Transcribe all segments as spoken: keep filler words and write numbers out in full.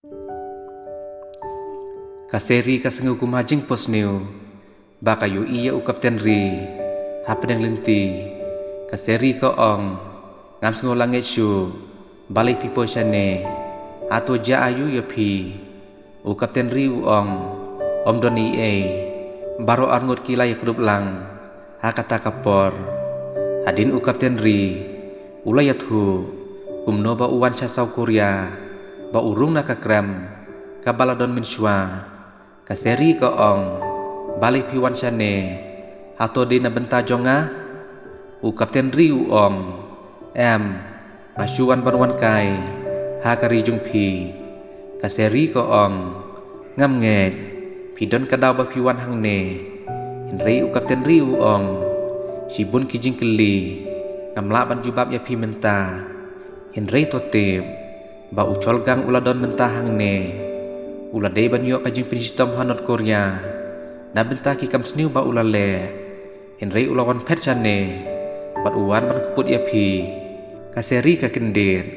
Ka Seri ka sngew kum ha jingphohsniew ba ka ïohi ïa u Kapten Ri. Hapdeng lynti ka Seri ka ong, ngam sngew la ngeit shuh. Balei phi poi shane? Hato jia aïu ïa phi? U Kapten Ri u ong, ym don ei ei. Baroh arngut ki la ïakdup lang ha kata ka por. Hadien u Kapten Ri u la ïathuh kumno ba u wan sha South Korea, ba u rung na ka krem kaba la don mynshuwa. Ka Seri ka ong, balei phi wan shane? Hato dei na bynta jong nga? U Kapten Ri u ong, em, nga shu wan ban wan kai ha ka ri jong phi. Ka Seri ka ong, ngam ngeit phi don ka daw ba phi wan hangne. Hynrei u Kapten Ri u ong, shibun ki jingkylli ngam lah ban jubab ïa phi mynta. Hynrei to tip ba u Cholgang u la don mynta hangne. U la dei ban ïoh ka jingpynshitom ha North Korea na bynta ki kam sniew ba u la leh. Hynrei u la wan phet shane bad u wan ban kyput ïa phi. Ka Seri ka kyndit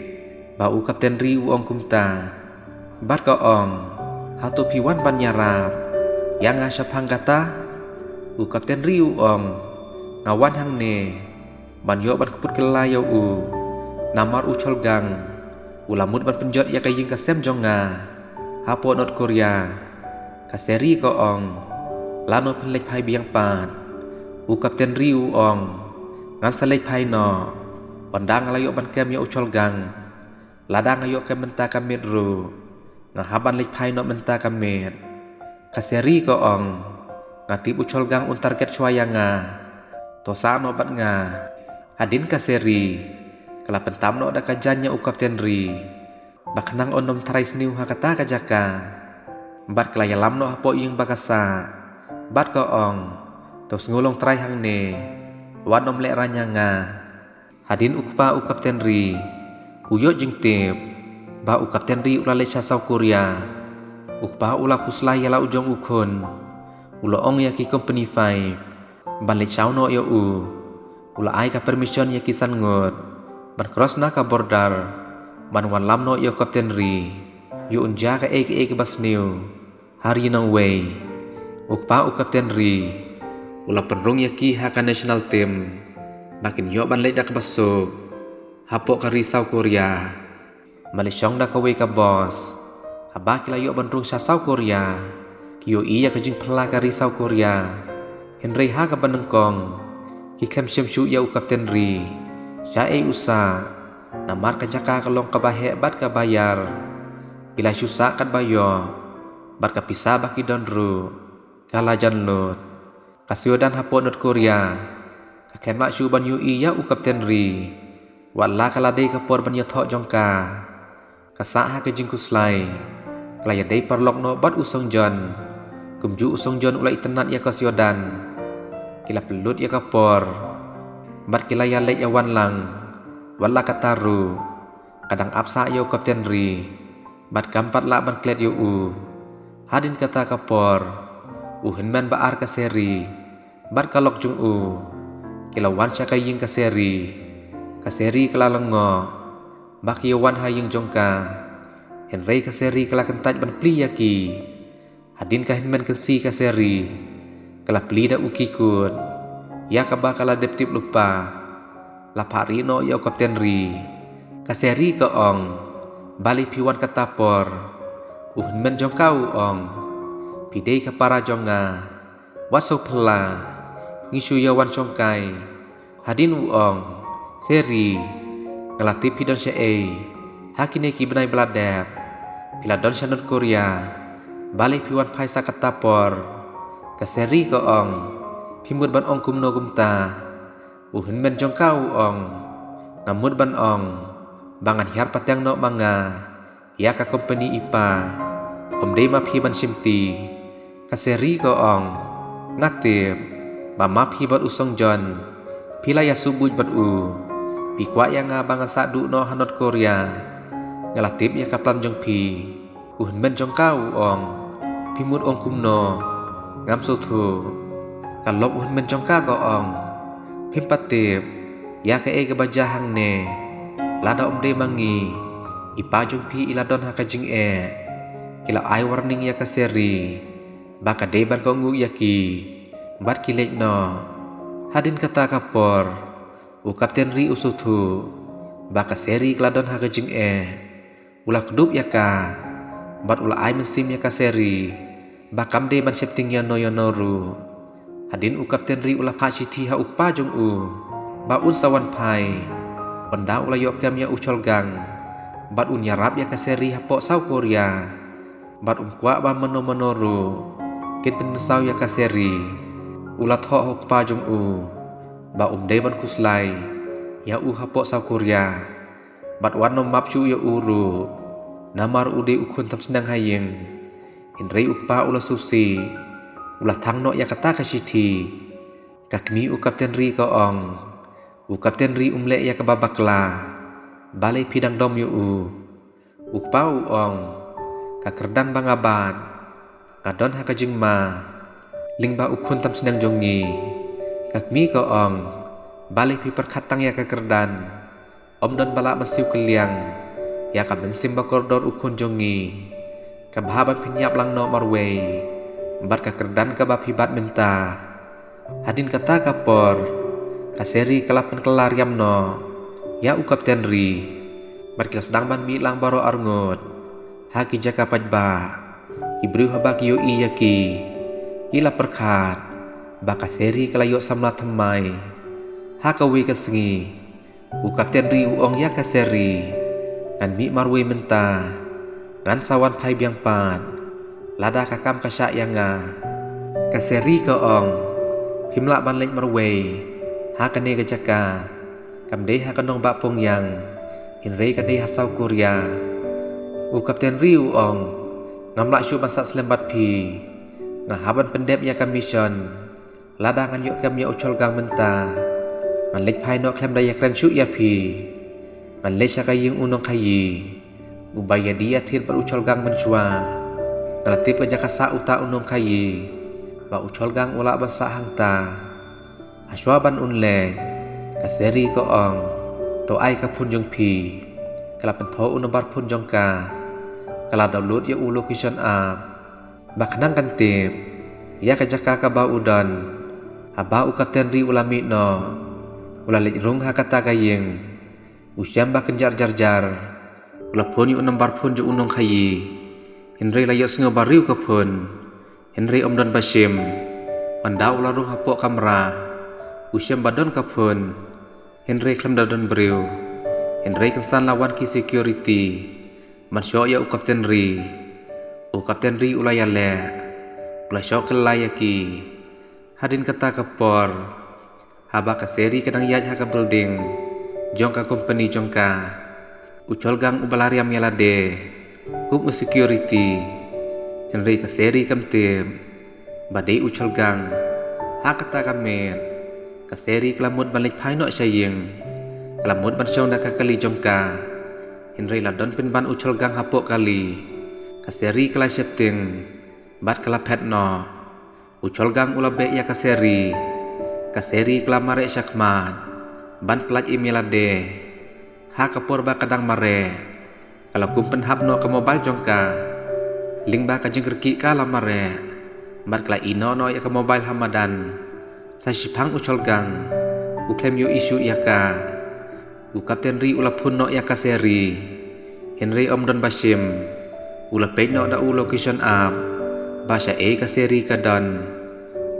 ba u Kapten Ri u ong kumta bad ka ong, hato phi wan ban ïarap ïa nga shaphang kata? U Kapten Ri u ong, nga wan hangne ban ïoh ban kyput kylla ïa u. Namar u Cholgang u la mut ban pynjot ïa ka ïing ka sem jong nga hapoh North Korea. Ka Seri ka ong, lano phin leit phai biang pat? U Kapten Ri u ong, ngan sa leit phai noh. Ynda nga la ïoh ban kem ïa u Cholgang, lada nga ïoh kem mynta ka miet ruh, nga hap ban leit phai noh mynta ka miet. Ka Seri ka ong, nga tip u Cholgang un target shuwa ïa nga. To sah noh bad nga. Hadien ka Seri ka la pyntam noh da ka jaiñ ïa u Kapten Ri ba khnang un ym trai sniew ha kata ka jaka. Bad ka la ïalam noh hapoh ïing ba ka sah bad ka ong, to sngew long trai hangne, wat ym lehraiñ ïa nga. Hadien u kpa u Kapten Ri u ïoh jingtip ba u Kapten Ri u la leit sha South Korea, u kpa u la khuslai ïa la u jong u khun. U la ong ïa ki company five ban leit shaw noh ïa u. U la ai ka permission ïa ki san ngut ban cross na ka border ban wanlam noh ïa u Kapten Ri. Ïoh un jia kaei kaei kaba sniew ha ri nongwei. U kpa u Kapten Ri u la pynrung ïa ki ha ka national team ba kin ïoh ban leit da kaba suk hapoh ka ri South Korea. Ban leit shong da kawei ka bos. Haba ki la ïoh ban rung sha South Korea, ki ïohi ïa ka jingphylla ka ri South Korea. Hynrei ha kaba nyngkong ki khlem shem shuh ïa u Kapten Ri. Shaei u sah? Namar ka jaka ka long kaba heh bad kaba ïar. Ki la shu sah katba ïoh bad ka pisa ba ki don ruh ka la jan lut. Ka Syodan hapoh North Korea ka khlem lah shuh ban ïohi ïa u Kapten Ri. Wat la ka la dei ka por ban ïathoh jong ka, ka sah ha ka jingkhuslai. Ka la ïadei paralok noh bad u Song Jon. Kumjuh u Song Jon u la itynnad ïa ka Syodan. Ki la pynlut ïa ka por bad ki la ïaleit ïawan lang. Wat la katta ruh ka dang ap sah ïa u Kapten Ri bad kam pat lah ban klet ïa u. Hadien kata ka por u hynmen ba ar ka Seri bad ka lok jong u ki la wan sha ka ïing ka Seri. Ka Seri ka la lyngngoh ba ki ïawan ha ïing jong ka. Hynrei ka Seri ka la kyntait ban plie ïa ki. Hadien ka hynmen kynsi ka Seri ka la plie da u kikut ïa kaba ka la dep tip lypa. La phah rieh noh ïa u Kapten Ri. Ka Seri ka ong, balei phi wan kata por? U hynmen jong ka u ong, phi dei ka para jong nga. Wat sngewphylla, ngi shu ïawan shongkai. Hadien u ong, Seri, nga la tip phi don shaei ha kine ki bnai ba la dep. Phi la don sha North Korea. Balei phi wan phai sa kata por? Ka Seri ka ong, phi mut ban ong kumno kumta? U hynmen jong ka u ong, nga mut ban ong ba ngan hiar pateng noh ma nga ïa ka company i pa. Ym dei ma phi ban shimti. Ka Seri ka ong, nga tip ba ma phi bad u Song Jon phi la ïasuk buit bad u. Phi kwah ïa nga ba ngan sah duh noh ha North Korea. Nga la tip ïa ka plan jong phi. U hynmen jong ka u ong, phi mut ong kumno? Ngam sngewthuh. Ka lok u hynmen jong ka ka ong, phim pat tip ïa kaei kaba jia hangne. Lada ym dei ma ngi, i pa jong phi i la don ha ka jingeh. ki la ai warning ïa ka Seri ba ka dei ban kohnguh ïa ki bad ki leit noh. Hadien kata ka por u Kapten Ri u sngewthuh ba ka Seri ka la don ha ka jingeh. U la kdup ïa ka bad u la ai mynsiem ïa ka Seri ba kam dei ban sheptieng ïano ïano ruh. Hadien u Kapten Ri u la phah shithi ha u kpa jong u ba un sa wan phai, ynda u la ïoh kem ïa u Cholgang bad un ïarap ïa ka Seri hapoh South Korea. Bad um kwah ba mano mano ruh kin pynmynsaw ïa ka Seri. U la thoh ha u kpa jong u ba um dei ban khuslai ïa u hapoh South Korea. Bad wat nym map shuh ïa u ruh, namar u dei u khun tam shnong ha ïing. Hynrei u kpa u la sngewsih, u la thang noh ïa kata ka shithi. Ka kmie u Kapten Ri ka ong, u Kapten Ri um leh ïa kaba bakla balei phi dang dom ïa u? U kpa u ong, ka kyrdan ba nga bat, nga don ha ka jingma lyngba u khun tam shnong jong ngi. Ka kmie ka ong, balei phi pyrkhat tang ïa ka kyrdan? Ym don ba lah ban siew kylliang ïa ka mynsiem ba kordor u khun jong ngi. Ka bha ban phin ïap lang noh marwei bad ka kyrdan kaba phi bat mynta. Hadien kata ka por ka Seri ka la pynkylla riam noh ïa u Kapten Ri bad ki la sdang ban mih lang baroh arngut ha ki jaka paidbah. Ki briew haba ki ïohi ïa ki, ki la pyrkhat ba ka Seri ka la ïoh samla thymmai. Ha kawei ka sngi u Kapten Ri u ong ïa ka Seri, ngan mih marwei mynta, ngan sa wan phai biang pat lada ka kam ka shah ïa nga. Ka Seri ka ong, phim lah ban leit marwei ha kane ka jaka. Kam dei ha ka nongbah Pyongyang, hynrei ka dei ha South Korea. U Kapten Ri u ong, ngam lah shuh ban sah slem bad phi. Nga hap ban pyndep ïa ka mission. Lada ngan ïoh kem ïa u Cholgang mynta, ngan leit phai noh khlem da ïakren shuh ïa phi. Ngan leit sha ka ïing u nongkhaïi uba ïadie ïathied bad u Cholgang mynshuwa. Nga la tip ka jaka sah uta u nongkhaïi ba u Cholgang u lah ban sah hangta. Hashuwa ban un leit, ka Seri ka ong, to ai ka phone jong phi. Ka la pynthor u nambar phone jong ka. Ka la download ïa u location app ba khnang kan tip ïa ka jaka kaba u don. Haba u Kapten Ri u la mih noh, u la leit rung ha kata ka ïing. U shem ba kynjar jar jar. U la phone ïa u nambar phone jong u nongkhaïi, hynrei la ïohsngew ba riew ka phone. Hynrei ym don ba shim. Ynda u la rung hapoh kamra, u shem ba don ka phone, hynrei khlem da don briew. Hynrei kynsan la wan ki security ban shoh ïa u Kapten Ri. U Kapten Ri u la ïaleh, u la shoh kylla ïa ki. Hadien kata ka por, haba ka Seri ka dang ïaid ha ka building jong ka company jong ka, u Cholgang uba la riam ïa lade kum u security. Hynrei ka Seri kam tip ba dei u Cholgang. Ha kata ka miet, ka Seri ka la mut ban leit phai noh sha ïing. Ka la mut ban shong da ka kali jong ka, hynrei la don pynban u Cholgang hapoh kali. Ka Seri ka la sheptieng bad ka la phet noh. U Cholgang u la beh ïa ka Seri. Ka Seri ka la mareh shakhmat ban pyllait im ïa lade. Ha ka por ba ka dang mareh, ka la kum pynhap noh ka mobile jong ka. Lyngba ka jingkyrkieh ka la mareh bad ka la ïehnoh noh ïa ka mobile ha madan. Sa shiphang u Cholgang u khlem ïohi shuh ïa ka. U Kapten Ri u la phone noh ïa ka Seri, hynrei ym don ba shim. U la peit noh da u location app ba shaei ka Seri ka don.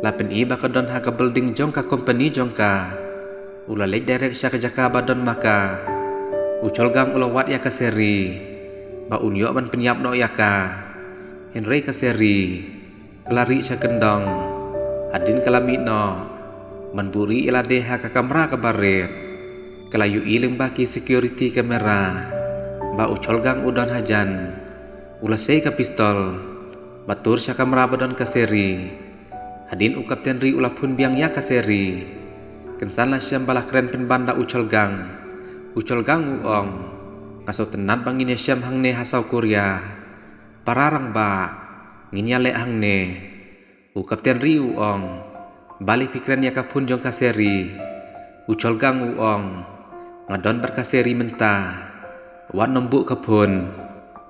La pyni ba ka don ha ka building jong ka company jong ka. U la leit direct sha ka jaka ba don ma ka. U Cholgang u la wad ïa ka Seri ba un ïoh ban pynïap noh ïa ka. Hynrei ka Seri ka la rieh sha kyndong. Hadien ka la mih noh ban buhrieh ïa lade ha ka kamra kaba rit, ka la ïohi lyngba ki security camera ba u Cholgang u don hajan. U la sei ka pistol bad tur sha kamra ba don ka Seri. Hadien u Kapten Ri u la phone biang ïa ka Seri. Kynsan la shem ba la kren pynban da u Cholgang. U Cholgang u ong, nga sngewtynnat ba ngin ïashem hangne ha South Korea. Para rangbah, ngin ïaleh hangne. U Kapten Ri u ong, balei phi kren ïa ka phone jong ka Seri? U Cholgang u ong, nga don bad ka Seri mynta. Wat nym buh ka phone.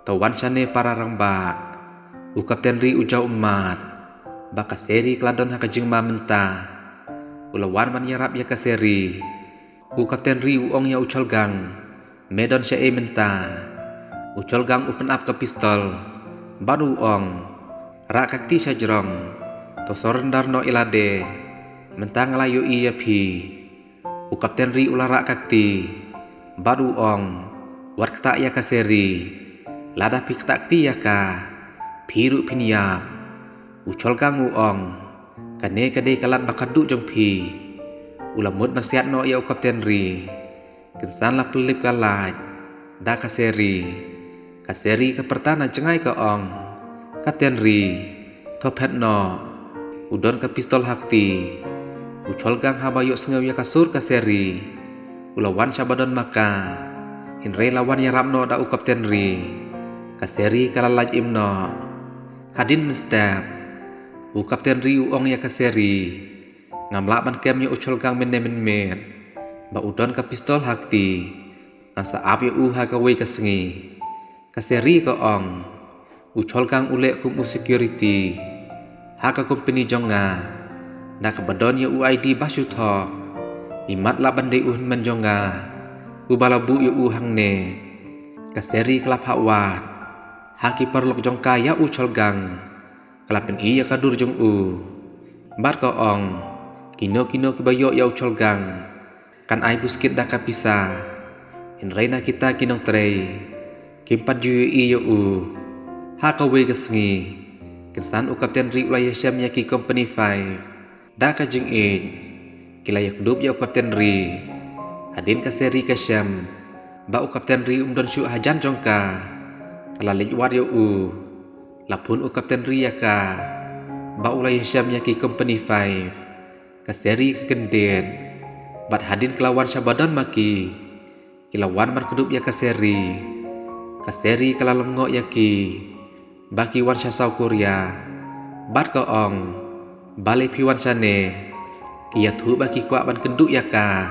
To wan shane para rangbah. U Kapten Ri u jaw ummat ba ka Seri ka la don ha ka jingma mynta. U la wan ban ïarap ïa ka Seri. U Kapten Ri u ong ïa u Cholgang, me don shaei mynta? U Cholgang u pynap ka pistol bad u ong, rah ka kti sha jrong, to surrender noh ïa lade. Mynta nga la ïohi ïa phi. U Kapten Ri u la rah ka kti bad u ong, wat ktah ïa ka Seri. Lada phi ktah kti ïa ka, phi ruh phin ïap. U Cholgang u ong, kane ka dei ka lad ba khatduh jong phi. U la mut ban siat noh ïa u Kapten Ri. Kynsan la pynlip ka light da ka Seri. Ka Seri ka pyrta na jngai ka ong, Kapten Ri, to phet noh. U don ka pistol ha kti. U Cholgang haba ïohsngew ïa ka sur ka Seri, u la wan sha ba don ma ka. Hynrei la wan ïarap noh da u Kapten Ri. Ka Seri ka la lait im noh. Hadien mynstep, u Kapten Ri u ong ïa ka Seri, ngam lah ban kem ïa u Cholgang mynne mynmiet ba u don ka pistol ha kti. Ngan sa ap ïa u ha kawei ka sngi. Ka Seri ka ong, u Cholgang u leh kum u security ha ka company jong nga. Da kaba don ïa u I D ba shu thok, imat lah ban dei u hynmen jong nga uba la buh ïa u hangne. Ka Seri ka la phah wad ha ki paralok jong ka ïa u Cholgang. Ka la pyni ïa ka dur jong u bad ka ong, kino kino kiba ïoh ïa u Cholgang kan ai buskit da ka pisa. Hynrei na kita ki nongtrei kim pat ju ïohi ïa u. Ha kawei ka sngi, kynsan u Kapten Ri u la ïashem ïa ki company five da ka jingïeit. Ki la ïakdup ïa u Kapten Ri. Hadien ka Seri ka shem ba u Kapten Ri um don shuh hajan jong ka, ka la leit wad ïa u. La phone u Kapten Ri ïa ka ba u la ïashem ïa ki company five. Ka Seri ka kyndit bad hadien ka la wan sha ba don ma ki. Ki la wan ban kdup ïa ka Seri. Ka Seri ka la lyngngoh ïa ki ba ki wan sha South Korea bad ka ong, balei phi wan shane? Ki ïathuh ba ki kwah ban kynduh ïa ka.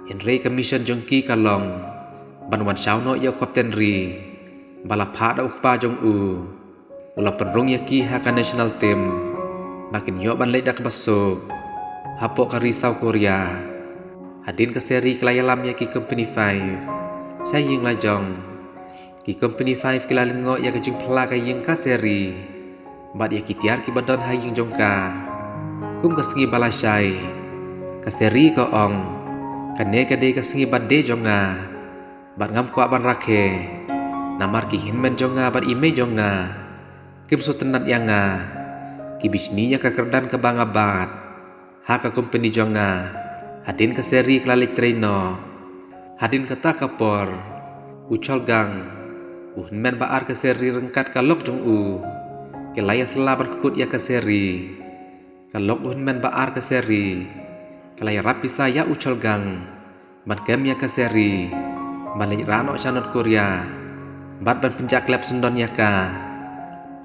Hynrei ka mission jong ki ka long ban wan shaw noh ïa u Kapten Ri ba la phah da u kpa jong u. U la pynrung ïa ki ha ka national team ba kin ïoh ban leit da kaba suk hapoh ka ri South Korea. Hadien ka Seri ka la ïalam ïa ki company five sha ïing la jong. Ki company five ki la lyngngoh ïa ka jingphylla ka ïing ka Seri bad ïa ki tiar kiba don ha ïing jong ka. Kum ka sngi ba la shai, ka Seri ka ong, kane ka dei ka sngi birthday jong nga bad ngam kwah ban rakhe. Namar ki hynmen jong nga bad i mei jong nga kim sngewtynnat ïa nga. Ki bishni ïa ka kyrdan kaba nga bat ha ka company jong nga. Hadien ka Seri ka la leit trei noh. Hadien kata ka por, u Cholgang, u hynmen ba ar ka Seri ryngkat ka lok jong u, ki la ïasylla ban kput ïa ka Seri. Ka lok u hynmen ba ar ka Seri ka la ïarap pisa ïa u Cholgang ban kem ïa ka Seri ban leit rah noh sha North Korea bad ban pynjah klep syndon ïa ka.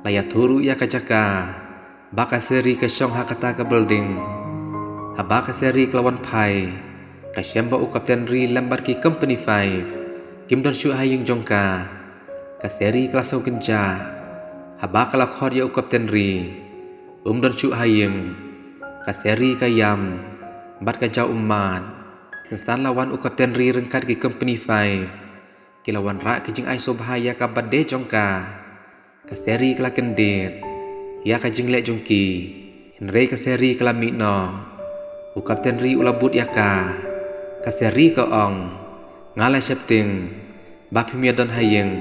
La ïathuh ruh ïa ka jaka ba ka Seri ka shong ha kata ka building. Haba ka Seri ka la wan phai, ka shem ba u Kapten Ri lem bad ki company five kim don shuh ha ïing jong ka. Ka Seri ka la sngewkynjah haba ka la khot ïa u Kapten Ri. Um don shuh ha ïing. Ka Seri ka ïam bad ka jaw ummat. Kynsan la wan u Kapten Ri ryngkat ki company five. Ki la wanrah ki jingai sngewbha ïa ka birthday jong ka. Ka Seri ka la kyndit ïa ka jingleh jong ki. Hynrei ka Seri ka la mih noh. U Kapten Ri u la bud ïa ka. Ka Seri ka ong, nga la sheptieng ba phim ïadon ha ïing.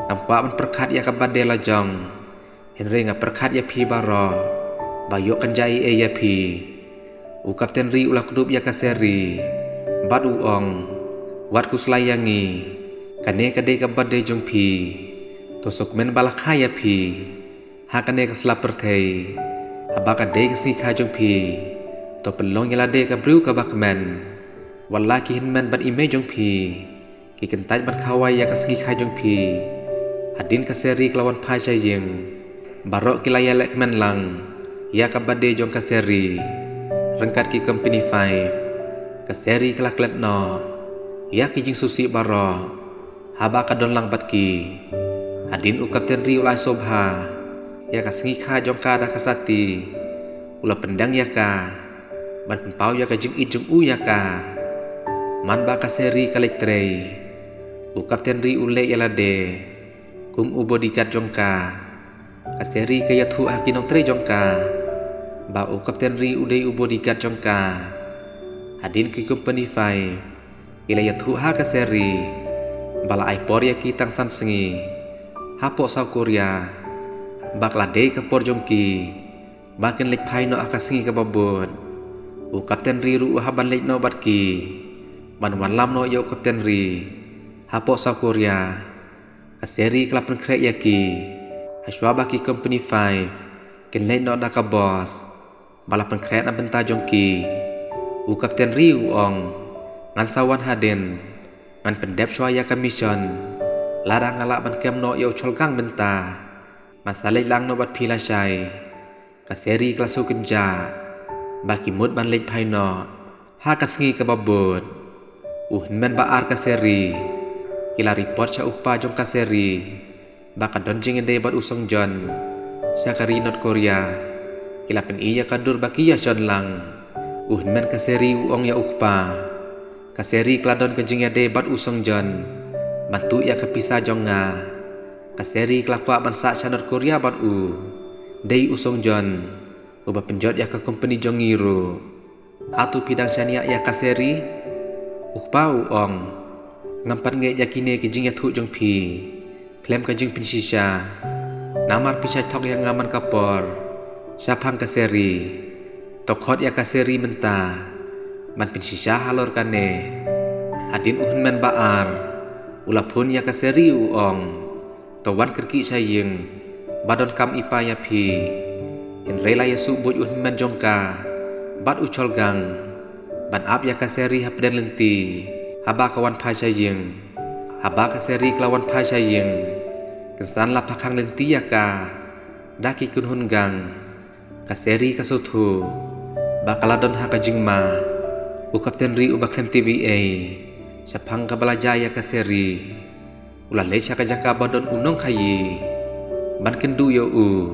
Ngam kwah ban pyrkhat ïa ka birthday la jong. Hynrei nga pyrkhat ïa phi baroh ba ïoh kynja ei ei ïa phi. U Kapten Ri u la kdup ïa ka Seri bad u ong, wat khuslai ïa ngi. Kane ka dei ka birthday jong phi. To sngewkmen ba la kha ïa phi. Ha kane ka sla pyrthei, haba ka dei ka sngi kha jong phi, to pynlong ïa lade ka briew kaba kmen. Wat la ki hynmen bad i mei jong phi ki kyntait ban khawai ïa ka sngi kha jong phi. Hadien ka Seri ka la wan phai sha ïing, baroh ki la ïaleh kmen lang ïa ka birthday jong ka Seri. Ryngkat ki company five, ka Seri ka la klet noh ïa ki jingsngewsih baroh haba ka don lang bad ki. Hadien u Kapten Ri u la ai sngewbha ïa ka sngi kha jong ka da ka sati, u la pyndeng ïa ka ban pynpaw ïa ka jingïeit jong u ïa ka. Man ba ka Seri ka leit trei, u Kapten Ri u leh ïa lade kum u bodyguard jong ka. Ka Seri ka ïathuh ha ki nongtrei jong ka ba u Kapten Ri u dei u bodyguard jong ka. Hadien ki company Five ki la ïathuh ha ka Seri ba la ai por ïa ki tang san sngi hapoh South Korea ba ka la dei ka por jong ki ba kin leit phai noh ha ka sngi kaba bud. U Kapten Ri ruh u hap ban leit noh bad ki ban wanlam noh ïa u Kapten Ri hapoh South Korea. Ka Seri ka la pynkhreh ïa ki hashwa ba ki company Five kin leit noh da ka bos ba la pynkhreh na bynta jong ki. U Kapten Ri u ong, ngan sa wan hadien, ngan pyndep shuwa ïa ka mission. Lada nga lah ban kem noh ïa u Cholgang mynta, ngan sa leit lang noh bad phi lashai. Ka Seri ka la shu kynjah ba ki mut ban leit phai noh ha ka sngi kaba bud. U hynmen ba ar ka Seri ki la report sha u kpa jong ka Seri ba ka don jingïadei bad u Song Jon sha ka ri North Korea. Ki la pyni ïa ka dur ba ki ïa shon lang. U hynmen ka Seri u ong ïa u kpa, ka Seri ka la don ka jingïadei bad u Song Jon ban tuh ïa ka pisa jong nga. Ka Seri ka la kwah ban sah sha North Korea bad u. Dei u Song Jon uba pynjot ïa ka company jong ngi ruh. Hato phi dang shaniah ïa ka Seri? U kpa u ong, ngam pat ngeit ïa kine ki jingïathuh jong phi khlem ka jingpynshisha. Namar phi shait thok ïa nga man ka por shaphang ka Seri. To khot ïa ka Seri mynta ban pynshisha halor kane. Hadien u hynmen ba ar u la phone ïa ka Seri u ong, to wan kyrkieh sha ïing ba don kam i pa ïa phi. Hynrei la ïa shu buit u hynmen jong ka bad u Cholgang ban ap ïa ka Seri hapdeng lynti haba ka wan phai sha ïing. Haba ka Seri ka la wan phai sha ïing, kynsan la phakhang lynti ïa ka da ki kynhun gang. Ka Seri ka sngewthuh ba ka la don ha ka jingma. U Kapten Ri uba khlem tip ei ei shaphang kaba la jia ïa ka Seri u la leit sha ka jaka ba don u nongkhaïi ban kynduh ïa u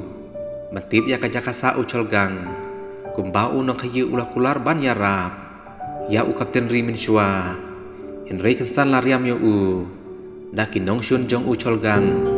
ban tip ïa ka jaka sah u Cholgang. Kumba u nongkhaïi u la kular ban ïarap ïa u Kapten Ri mynshuwa, hynrei kynsan la riam ïa u da ki nongshun jong u Cholgang.